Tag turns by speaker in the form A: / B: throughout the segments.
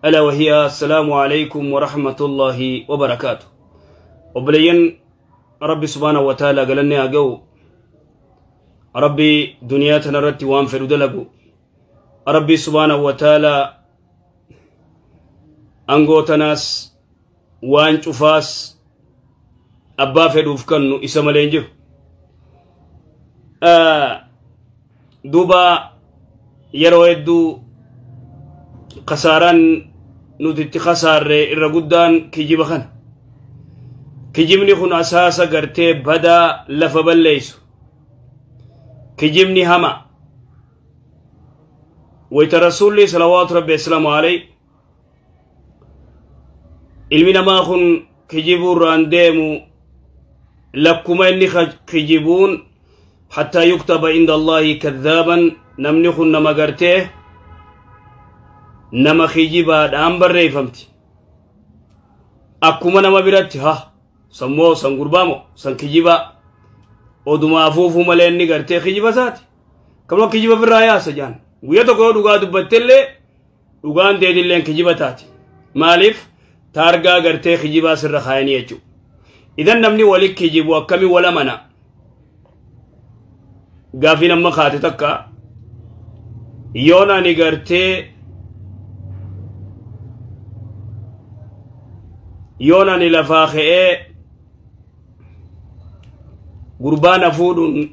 A: ألا وهي السلام عليكم ورحمة الله وبركاته. وبلين ربي سبحانه وتعالى قال لنا أجو ربي دنياتنا رتي وان فرودلقو ربي سبحانه وتعالى أنغوتناس وان شوفاس أبا فدوف كنو إسمالين جو دوبا yeroo hedduu kasaaraan nuti itti kasaarre irra guddaan kijiba kana. Kijibni kun asaasa gartee badaa lafa balleessu. Kijibni hama. Wayita rasuulli salawaatu rabbi asalaamu alayhi ilmi namaa kun kijibuurraan deemu lakkuma inni kijibuun hattaa yuktaba inda Allaahi kadhaaban namni kun nama gartee nama kijibaadhaan barreeffamti. Akkuma nama biratti ha sammoo san gurbaamo san kijibaa oduma afuufuu malee inni gartee kijiba isaati. Kamuma kijiba birraa yaasa jaan. Guyyaa tokko yoo dhugaa dubbattellee dhugaan teetilleen kijiba taati. Maaliif taargaa gartee kijibaa sirra kaayanii jechuudha. Idan namni wali kijibu akkamii wal amana? Gaafiin amma kaate takka yoon ani gartee yoon ani lafaa ka'ee gurbaan hafuudhuun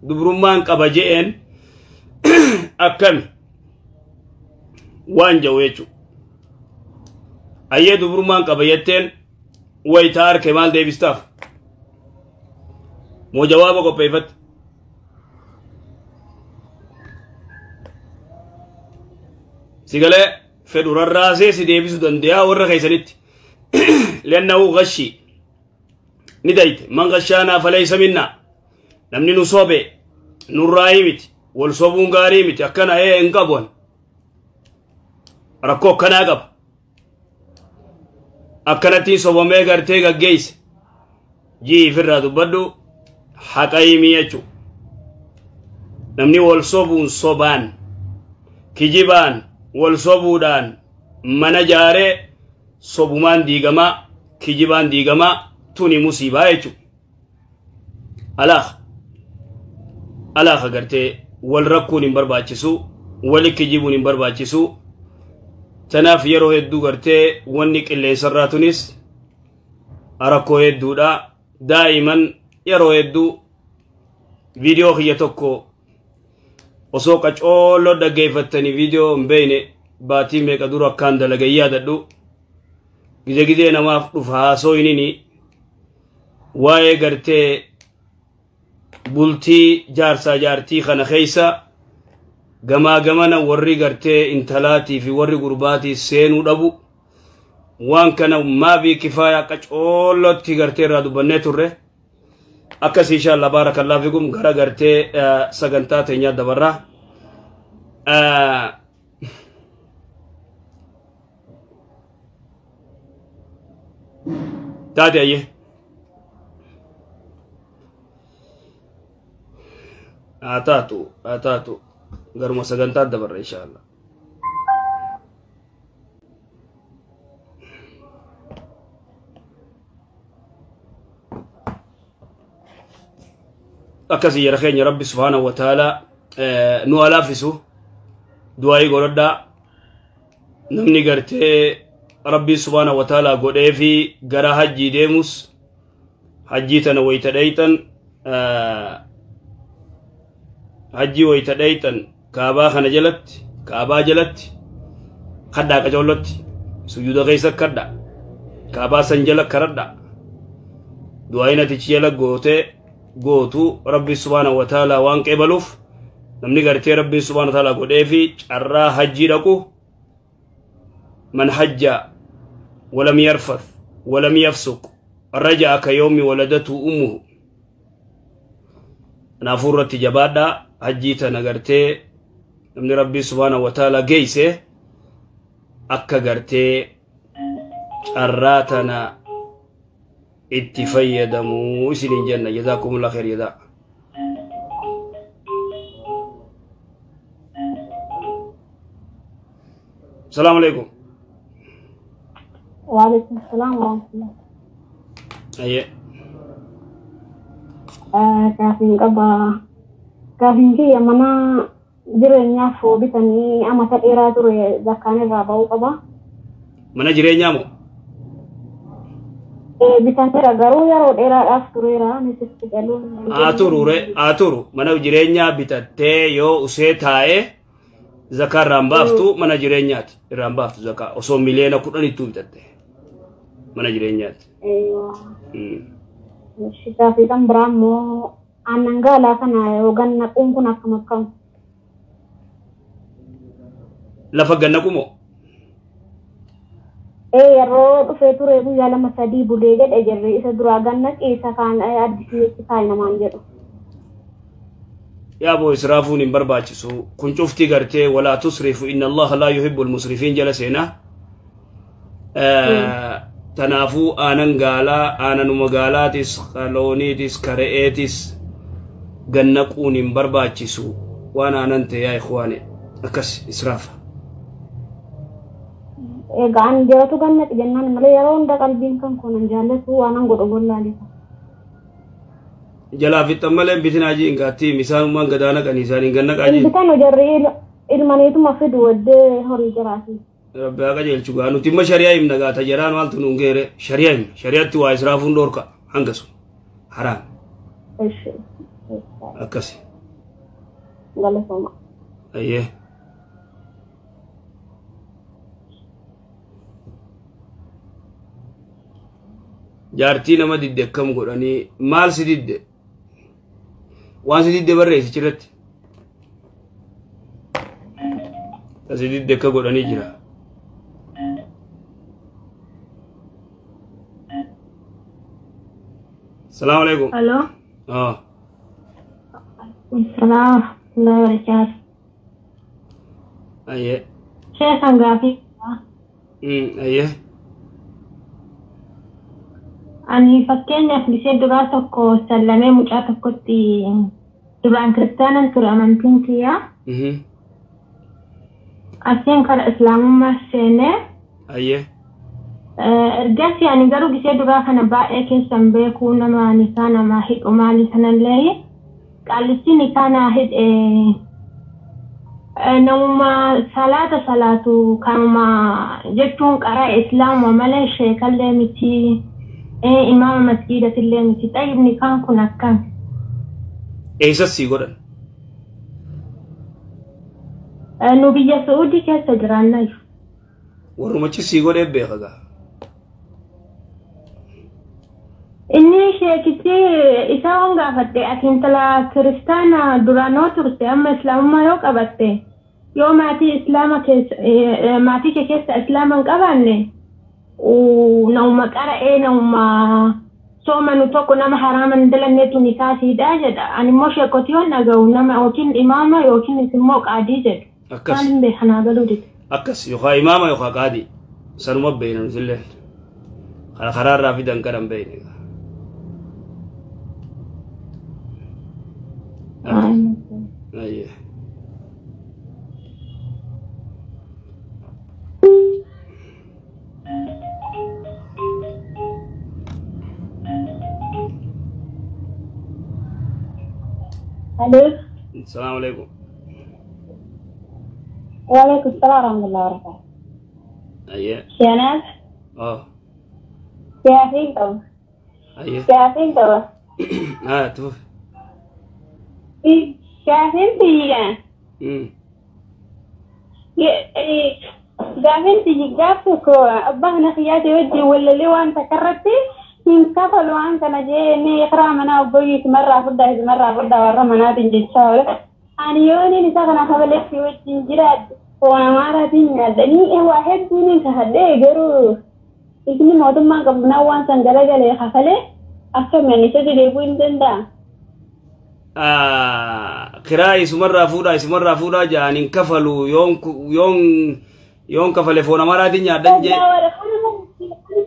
A: dubrummaan qaba je'een akkami waan jedhu jechuudha. Ayyee dubrummaan qaba jetteen wayitaa harkee maal deebistaaf? Moo jawaaba qopheeffatte? Sigalee fedhu rarraasee si deebisuu danda'a warra keessanitti. Li'annahu ghashi ni dayte man ghashaanaa falaysa minnaa. Namni nu sobe nurraa miti wal sobuun gaarii miti akkana ee hin qabu rakkoo akkanaa qaba. Akkanatti sobamee gartee gaggeesse jii ifirraa dubbadhu haqa himii jechuudha. Namni wal sobuun sobaan kijibaan wal sobuudhaan mana jaaree sobumaan diigamaa kijibaan diigamaa tuni musiibaa jechuudha. Alaaf alaaf gartee wal rakkuun hin barbaachisu wali kijibuun hin barbaachisu. Tanaaf yeroo hedduu gartee wanni qilleensarraa tunis rakkoo hedduudha. Daa'iman yeroo hedduu viidiyoo kiyya tokko osoo qacooloo dhaggeeffattanii viidiyoo hin beekne baatii meeqa dura akkaan dalagee yaadadhu. Gizee gizee namaaf dhufa haasoo hinini waa'ee gartee bultii jaarsaa jaartii kana keessa gamaa gamana warri gartee intalaatii fi warri gurbaatii seenuu dhabu waan kana maabii kifaaya qacoolootti gartee irraa dubbannee turre. Akkas inshallah baarakallahu fikum gara gartee sagantaa teenyaa dabarraa. Taate ayyee. Haa taatu haa taatu garuma sagantaa dabarra inshallah. Akkasii jara keenya rabbi subhaanahu wa ta'ala nu alaafisu du'aayii godhadhaa. Namni gartee rabbi subhaanahu wa ta'ala godhee fi gara hajjii deemus hajjii tana wayita dhayxan hajjii wayita dhayxan kaabaa kana jalatti kaabaa jalatti kadhaa qacoollotti sujuuda keessa kadhaa kaabaa san jala karadhaa du'aayiin atichi jala gootee gootu rabbi subhaanahu wa ta'ala waan qeebaluuf namni gartee rabbi subhaanahu wa ta'ala godhee fi carraa hajjii dhaqu man hajja walam yarfath walam yafsuq raja'a ka yawmi waladatu ummuhu. Kanaafuu irratti jabaadhaa hajjii tana gartee namni rabbi subhaanahu wa ta'ala geesse akka gartee carraa tana itti fayyadamuu isiniin jenna. Jazaakumullah khair jazaa. Salaamu alaikum.
B: Waalaikum salaam warahmatullah.
A: Ayyee.
B: Gaafiin qaba. Gaafiin kiyya mana jireenyaaf bitanii amata dheeraa ture zakkaan irraa ba'uu qaba.
A: Mana jireenyaa moo?
B: Bitameera garuu yeroo dheeraadhaaf tureera anis itti galuun.
A: Haa turu re haa turu mana jireenyaa bitattee yoo usee taa'ee zakaa irraan baaftu mana jireenyaati irraan baaftu zakaa osoo 10 miliyoonittuu bitatte mana jireenyaati.
B: Gaafii kan biraa immoo aannan gaalaa kana yoo gannaquun kun akkam akkam?
A: Lafa gannaqu moo?
B: Yeroo dhufee ture guyyaa 2 3 bulee jedhe jirri isa duraa gannaqi isa kaan addisiitti kaayi namaan jedhu.
A: Yaa boo israafuun hin barbaachisu kun cufti gartee walaa tusrifu inna allaha laa yuhibbu almusrifiin jala seenaa. Tanaafuu aanan gaalaa aananuma gaalaatis looniitis kare'eetis gannaquun hin barbaachisu waan aanan ta'e yaa ikhwaane akkas israafa.
B: Egaa ani jiratu gannaqi jennaan malee yeroo hunda qalbiin kan kun hin jaallatu waan an godhu gollaalifa.
A: Jalaa fixan malee bitinaa jiin gaattii isaanummaan gadaa naqanii isaaniin gannaqaa jiin.
B: Bitan jarri ilmaniituma fidu waddee horii jiraati.
A: Rabbi haa qajeelchu gaa nuti imma shari'aa himna gaata jaraan maaltu nuun geere shari'aa himna shari'aatti waa israafuun dhoorka hangasu haraam akkasi.
B: Galatooma.
A: Ayyee. Jaartii nama didde akkam godhanii maal si didde waan si didde barreessi achirratti. Si didde akka godhanii jira. Salaamu alaikum.
C: Hello.
A: Ah.
C: Salaam warahmatullahi wabarakatuh.
A: Ayyee.
C: Sheekan gaafii.
A: Ayyee.
C: Ani fakkeenyaaf gisee duraa tokko sallamee mucaa tokkotti duraan kiristaanan ture amantiin kiyyaa. Asiin kara islaamummaa seenee.
A: Ayyee.
C: Ergasii ani garuu gisee duraa kana baay'ee keessan beekuu nama nikaa namaa hidhu maali kanallee qaallichi nikaa naa hidhe namuma salaata salaatu kanuma jechuun qara islaamuma malee sheekallee miti imaama masgiidatillee miti xayyib nikaan kun akkam?
A: Eessas sii godhan?
C: Nu biyya Su'uudii keessa jiraannayu.
A: Warrumachi sii godhee beeka gaa.
C: Inni sheekichi isaa waan gaafadhe ati intala kiristaana duraanoo turte amma islaamummaa yoo qabatte yoo maatii islaama keessa maatii kee keessa islaama hin qabaanne nama qara'ee nama soomanu tokko nama haraama hin dalanneetu ni kaasiidha jedha. Ani immoo sheekotii yoon dhaga'u nama yookiin imaama yookiin immoo qaadii jedhu.
A: Akkas.
C: Maal hin beekanaa galuu dide.
A: Akkas yookaan imaama yookaan qaadii sanuma beekna nutillee kana karaarraa fidan kana hin beekne. Ayyee.
B: Hello.
A: Salaamu alaikum.
B: Waalaikum salaam warahmatullahi wabarakatuh.
A: Ayyee.
B: Shanaaf.
A: Oh.
B: Gaafiin qaba.
A: Ayyee.
B: Gaafiin qaba.
A: Haa tuuf.
B: Gaafiin tiyya. Gaafiin tiyya gaaf tokko abbaa mana kiyyaati wajjin wallalee waan takka hin kafalu waan kana jee inni karaa manaa obboleessi marraa fudhaa marraa fudhaa warra manaatiin jechaa oola. Ani yooniin isa kana kafaletti wajjin jiraadhe foon amaaraatiin nyaadhanii waa hedduun hin kafadhee garuu ifni mootummaan qabu naan waan san galagalee kafalee akka isatti deebi'uu hin danda'a.
A: Kiraa isumarraa fuudhaa isumarraa fuudhaa ja'an hin kafalu yoon yoon yoon kafale foon amaaraatiin nyaadhan jee.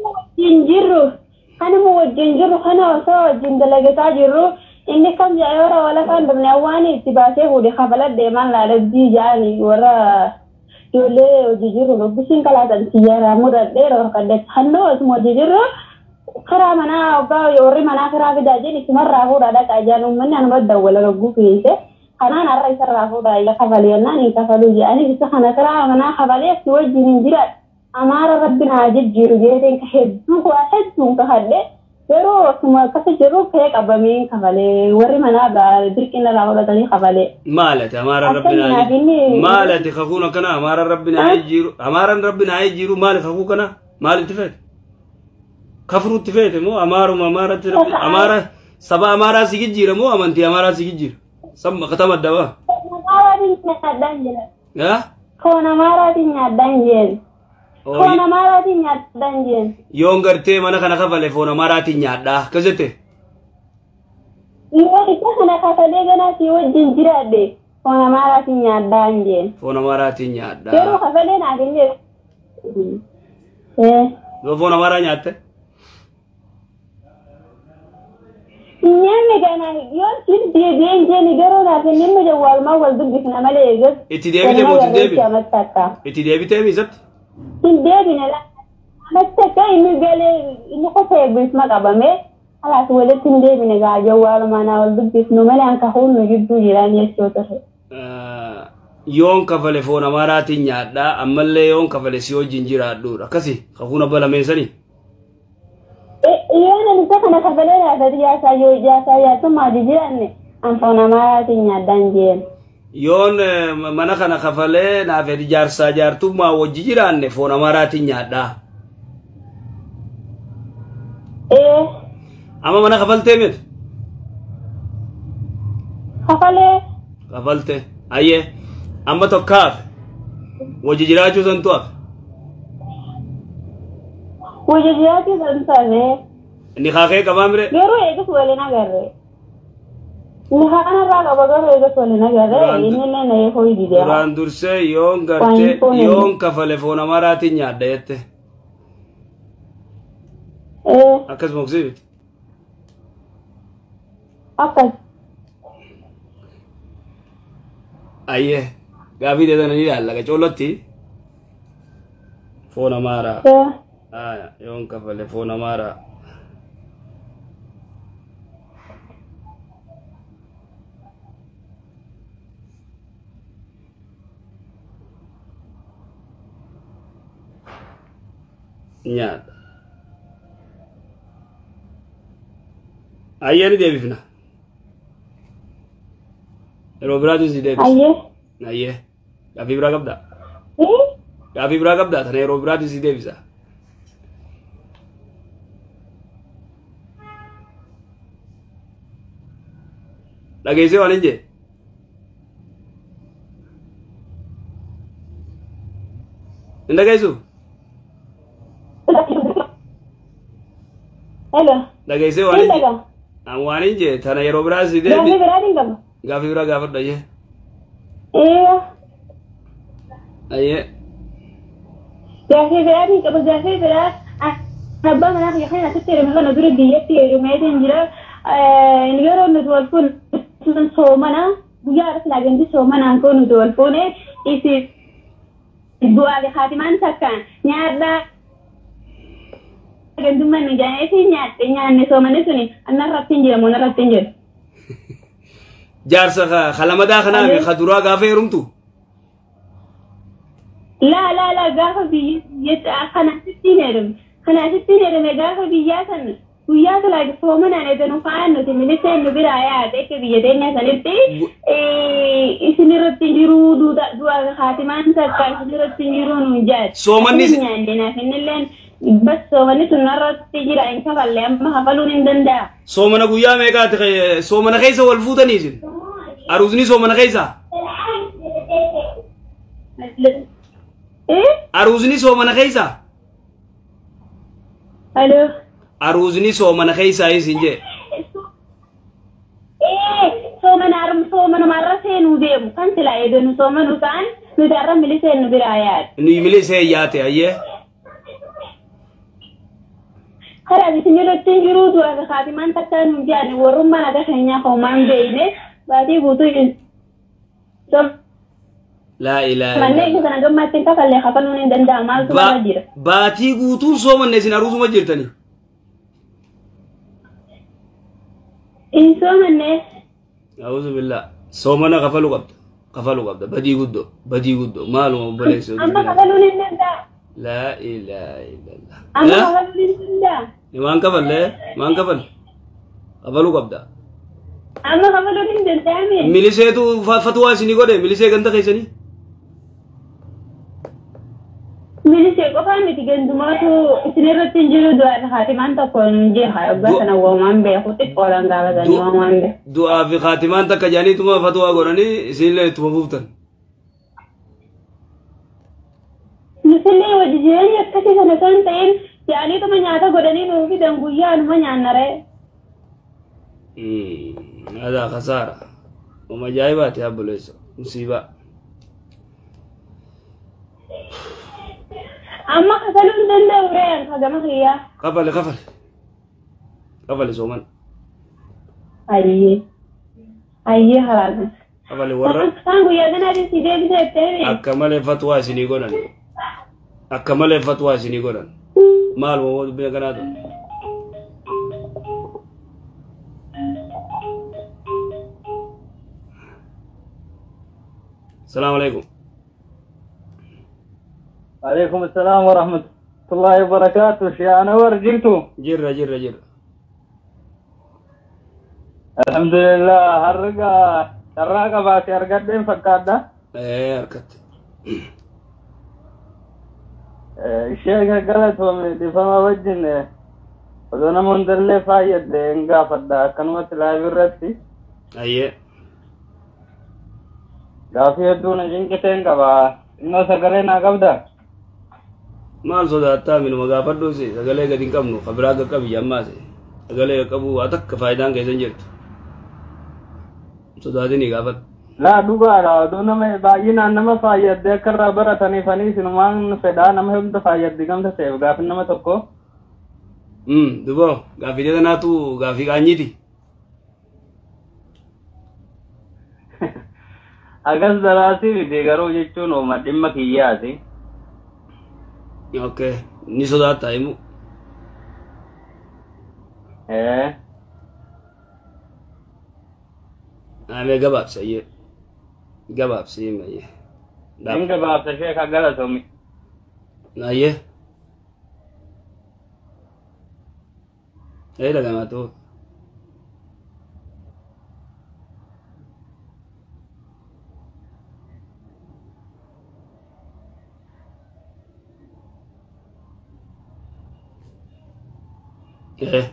B: Wajjin jirru kanuma wajjin jirru kana osoo wajjin dalagataa jirru inni kam jedha yeroo walakaan dubne waan itti baasee fuudhe kafaladhee maal laadabbii ja'anii warra Ijoollee hojii jirru dubbisiin kalaasan xiyyaara mudadhee roorkadhe hannoo osuma hojii jirru karaa manaa waggaa warri manaa karaa fidaa jedhi isumarraa fuudhaa dhaqaa jaan uummanni anuma dawwala rogguu fiise kanaan har'a isarraa fuudhaa ila kafalee jennaan hin kafaluu jedhanii isa kana karaa manaa kafalee si wajjin hin jiraadhu amaara rabbi naa jijjiiru jeeteen ka hedduu waa hedduun kahadhe yeroo osuma akkasa jiru kee qabamee kafalee warri manaa dirqina irraa fudhatanii kafalee.
A: Maalati amaara rabbi naa maalati kakuun akkana amaara rabbi naa jijjiiru amaaraan rabbi naa jijjiiru maali kakuu kana maalitti feete? Kafruutti feete moo amaaruma amaaratti rabbi amaara saba amaaraa si jijjiira moo amantii amaaraa si jijjiira? Sabba katama adda baa.
B: Amaaraatiin nyaadhaan jira.
A: Yaa?
B: Foon amaaraatiin nyaadhaan jeen. Foon amaaraatiin nyaadhaan jeen.
A: Yoon gartee mana kana kafale foon amaaraatiin nyaadhaa akkas jette?
B: Yoo isa kana kafalee ganaa si wajjin jiraadhe foon amaaraatiin nyaadhaan jeen.
A: Foon amaaraatiin nyaadhaa.
B: Yeroo kafalee naaf hin jedhu.
A: Yoo foon amaaraa nyaatte?
B: Nyaanni kana yoo sin deebi'een jeeni garuu naaf hin dhimma jawwaalumaa wal dubbifna malee eegas.
A: Itti deebitee moo itti deebine? Itti deebitee miisatti?
B: Hin deebine amatti akka inni galee inni qofa eebbisma qabame alaas walitti hin deebine gaa jawwaalumaa naa wal dubbifnu malee anka hunnu jidduu jiraan jechuu ture.
A: Yoon kafale foon amaaraatiin nyaadhaa ammallee yoon kafale si wajjin jiraadhuudha akkasi kakuun abba lameessanii.
B: Yoon ani isa kana kafalee naafati jaasaa yoo jaasaa jaasummaa jijjiiranne an foon amaaraatiin nyaadhaan jeen.
A: Yoon mana kana kafalee naafati jaarsaa jaartummaa wajji jiraanne foon amaaraatiin nyaadhaa. Amma mana kafaltee miti?
B: Kafalee.
A: Kafalte ayyee amma tokkaaf wajji jiraachuu santu hafe.
B: Wajji jiraachuu santu hafe.
A: Inni kaakee qabaa mire?
B: Garuu eegas waliin agarre. Inni kanarraa qaba garuu eegas waliin agarre inni illee na eeguu didee.
A: Duraan dursee yoon gartee yoon kafale foon amaaraatiin nyaadha jette. Akkas moksii miti?
B: Akkas.
A: Ayyee gaafii deetan ni ilaalla qacoolotti foon amaaraa. Yoon kafale foon amaaraa. Nyaata. Ayyee ni deebifna. Yeroo biraatiin si deebisa.
B: Ayyee.
A: Ayyee. Gaaffii biraa qabdaa? Gaaffii biraa qabdaa? Tana yeroo biraatiin si deebisa. Dhageessee waan hin jee? Hin dhageessuu?
B: Hello.
A: Dhageessee waan hin jee? An waan hin jee tana yeroo biraa si deebi.
B: Gaaffii biraatiin qaba.
A: Gaaffii biraa gaafadhu ayyee. Ayyee.
B: Gaaffii biraatiin qaba gaaffii biraa abbaa manaa kiyya kana asitti heerume kana dura biyyatti heerumeetiin jira. Yeroo nuti wal fuune soomana guyyaa irratti laaganti soomanaan koo nuti wal fuune isi du'aa haatimaan takka nyaadhaa. Gandummaan nu jaanee nyaadhe nyaanne soomanni suni anarratti hin jiramu anarratti hin jiru.
A: Jaarsa kalamadaa kanaa fi kaduraa gaafa heerumtu?
B: Laa laa laa gaafa biyya kanasitti hin heerume. Kanasitti hin heerume gaafa biyyaa san guyyaa talaati soomanaan eegan ufaan nuti miliseen nu biraa yaate akka biyya teenya sanitti isin irratti hin jiru du'a haatimaan takka isin irratti hin jiru nuun jaate.
A: Soomanni
B: nyaanne naaf innilleen bas soomanni sun irratti jira hin kafalle amma kafaluun hin danda'a.
A: Soomana guyyaa meeqaati soomana keessa wal fuutanii isin? Aruuzni soomana keessa? Aruuzni soomana keessa?
B: Alo.
A: Aruuzni soomana keessa isin jee?
B: Soomana marra seenuu deemu kan sila eeganu soomanu ta'an nuti har'a miliseen nu biraa yaade.
A: Nuyi milisee yaate ayyee.
B: Karaa isin irratti hin jiru du'a haatimaan takka nu jaane warrummaan akka keenyaa homaan beeyne baatii guutuu hin
A: Laa ilaaha
B: Mallee
A: illallah.
B: Kana gammaatti hin kafallee kafaluun hin danda'amu maaltu
A: Ba
B: mana jira.
A: Baatii guutuun soomanne isin aruusuma jirtanii.
B: Hin soomanne.
A: A'uuzu billah. Soomana kafaluu qabda. Kafaluu qabda. Badii guddoo. Badii guddoo. Maaluma obboleessi.
B: Amma kafaluun hin danda'amu.
A: Laa ilaaha illallah.
B: Amma kafaluun hin danda'amu.
A: Maan kafallee? Maan kafalle? Kafaluu qabda.
B: Amma kafaluun hin danda'ame.
A: Miliseetu fatwaa isinii godhe milisee ganda keessanii.
B: Milisee qofaa miti gandumaatu isin irratti hin jiru du'aa haatimaan tokko hin jira yoggaa sana waamaan beeku xiqqoodhaan gaafatanii waamaan beeku.
A: Du'aa fi haatimaan takka jedhaniituma fatwaa godhanii isinillee ittuma fuuftan.
B: Nutillee wajji jireenya akkasii sana osoo hin ta'in yaa'aniituma nyaata godhanii nuu fidan guyyaa numa nyaanna ree.
A: Hadaa kasaara. Uma ajaa'ibaati obboleessa. Musiibaa.
B: Amma kafaluu hin danda'u ree hagama kiyyaa.
A: Kafale kafale. Kafale sooman.
B: Ayyee. Ayyee haraadha.
A: Kafale warra
B: Isaan guyyaa kanaatiin si deebisee jettee
A: akka malee fatwaa isinii godhan. Akka malee fatwaa isinii godhan. Maaluma moo dubbii akkanaa ta'u. Salaamu alaikum.
D: عليكم السلام ورحمة الله وبركاته. يا أنور جئتو.
A: Jirra jirra jirra.
D: الحمد لله. هرقا الراقة باتي أرقدين فكادة.
A: Ee harkatti.
D: الشيخ قالت دفما وجن ودونا مندر فايد إنقا فدا كنوة لا برتي.
A: Ayyee.
D: قافية دون جنكتين قبا إنه سقرينا قبدا.
A: Maal sodaattaa minuma gaafadhuusi sagalee gadi hin qabnu kabiraa qaqqabi ammaas sagalee qabu waa takka faayidaan keessa hin jirtu. Sodaatinii gaafadhu.
D: لا دوغارا دونا ما باينا نما فايد كرا برتني فني سنمان فدا نما هم فايد دغم تسيب غاف نما تكو.
A: Duboo gaaffii tanaatu gaaffii qaanyiiti.
D: Agas daraasii miti garuu jechuun ooma dhimma kiyyaati.
A: Okay. Ni sodaattaa himu.
D: Ee.
A: Amee gabaabsi ayyee. Gabaabsi himi ayyee.
D: Nin gabaabsa sheeka galatoomi.
A: Ayyee. Ee dhagamaatu. Ee.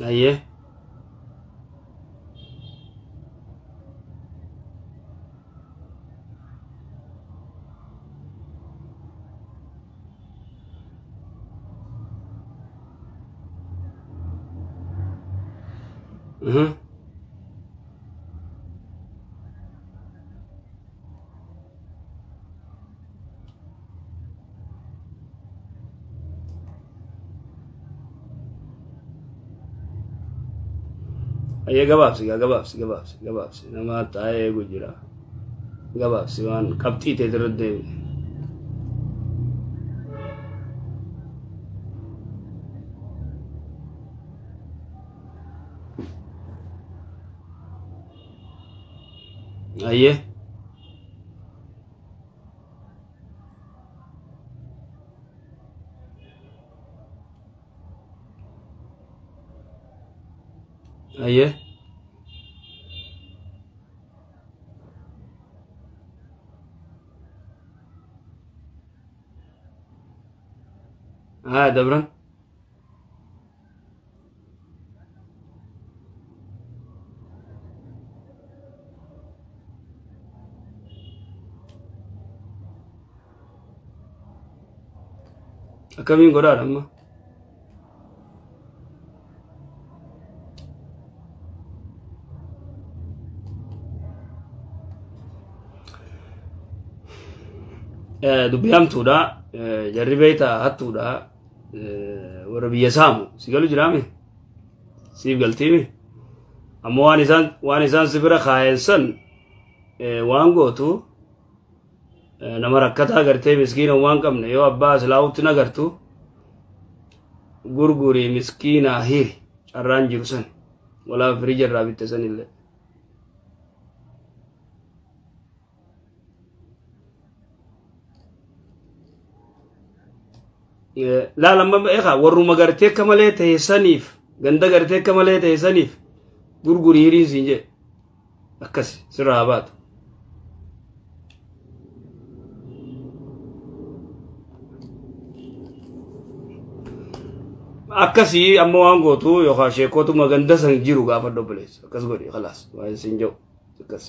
A: Ayyee. Ayyee gabaabsi gaa gabaabsi gabaabsi gabaabsi nama taa'ee eegu jira. Gabaabsi waan qabxii ta'e irra deemne. Ayyee. Ayyee. Haa dabran. Akkamiin godhaadha amma? Dubbii hamtuudha. Jarri beektaa hattuudha. Warra biyya saamu si galu jiraame siif galtiimi. Ammoo waan isaan si bira kaayan san waan gootu nama rakkataa gartee miskiina waan qabne yoo abbaa silaawutti nagartu gurgurii miskiinaa hiri carraan jiru san walaa firija irraa bitte san illee. Laal amma eegaa warruma gartee akka malee ta'e saniif ganda gartee akka malee ta'e saniif gurgurii hiriin siin jedhe akkas sirraa haa baatu. Akkasii amma waan gootu yookaan sheekotuma ganda san jiru gaafa obboleessa akkas godhi khalaas waan siin jedhu akkas.